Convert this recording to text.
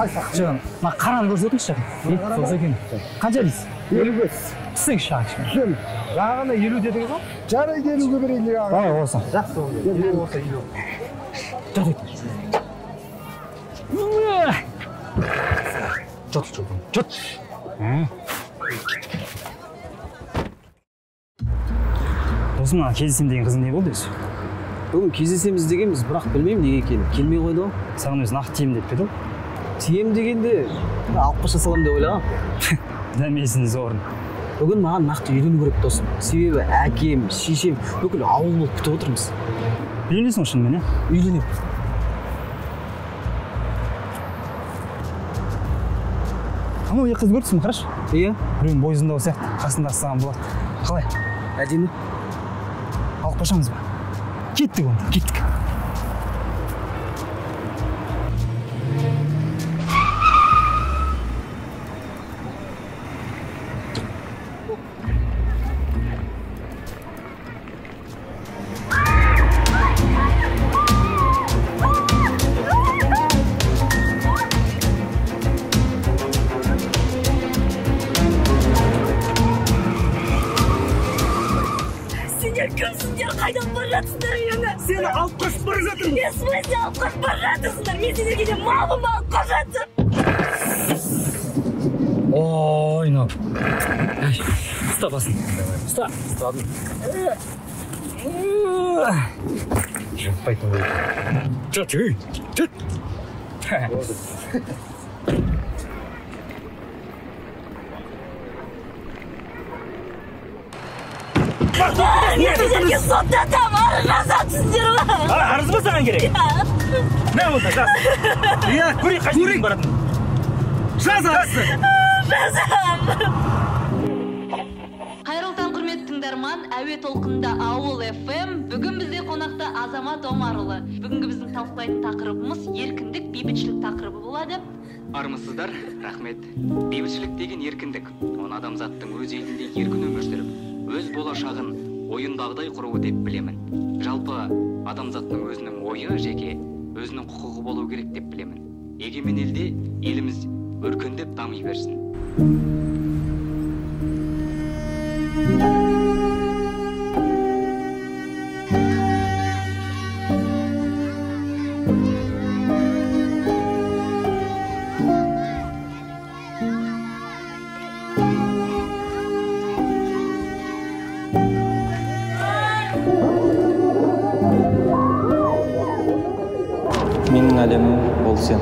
Жоқ, мына қараны көрсетіңізші. Ет болса екен. Қанша дейсіз? 55. Түссеңізші аға кішкене. Түсемін. Жаңа ғана 50 дедіңіз ғой? Жарайды, 50-ге берейін аға. Давай болса. Жақсы онда. 50 болса 50. Жат. Жат, жат, жат. Досым, мына кездесем деген қызың не болды өзі? Бүгін кездесеміз дегенбіз, бірақ білмеймін неге екенін. Келмей қойды ғой. Саған өзі нақты тием деп пе еді ол? Тием дегенде алып қаша саламын деп ойлағам. Дәмесін зорын. Бүгін маған нақты үйлену керек досым. Себебі әкем, шешем, бүкіл ауыл болып күтіп отырмыз. Үйленесің ғой шынымен, иә? Үйленемін. Анау екі қыз көріпсің бе, қарашы? Иә. Біреуінің бойы ұзындау сияқты, қасындағы саған болады. Қалай? Әдемі. Алып қашамыз ба? Кеттік онда, кеттік. Кімсіңдер, қайдан бара жатсыңдар мені? Сені алып қашып бара жатырмын. Не смысле алып қашып бара жатырсыңдар? Мен сендерге де малмын ба алып қашып жатыр? Ой, мынау. Ұста басын. Ұста. Ұстадым. Жаппайтын болды. Жат, ей, жат. Мен сендерге соттатам, арыз жазамсыңдар ма? Арыз ба саған керек? Мә онда, жаз. Иә, көрейік қай жерге баратынын. Жаз арызды. Жазам. Қайырлы таң, құрметті тыңдарман, әуе толқынында Ауыл FM. Бүгін бізде қонақта Азамат Омарұлы. Бүгінгі біздің талқылайтын тақырыбымыз еркіндік, бейбітшілік тақырыбы болады. Армысыздар, рахмет. Бейбітшілік деген еркіндік. Оны адамзаттың өз елінде еркін өмір сүріп, өз болашағын ойындағыдай құруы деп білемін. Жалпы адамзаттың өзінің ойы жеке, өзінің құқығы болу керек деп білемін. Егемен елде еліміз өркендеп дами берсін. Менің әлемім ол сен.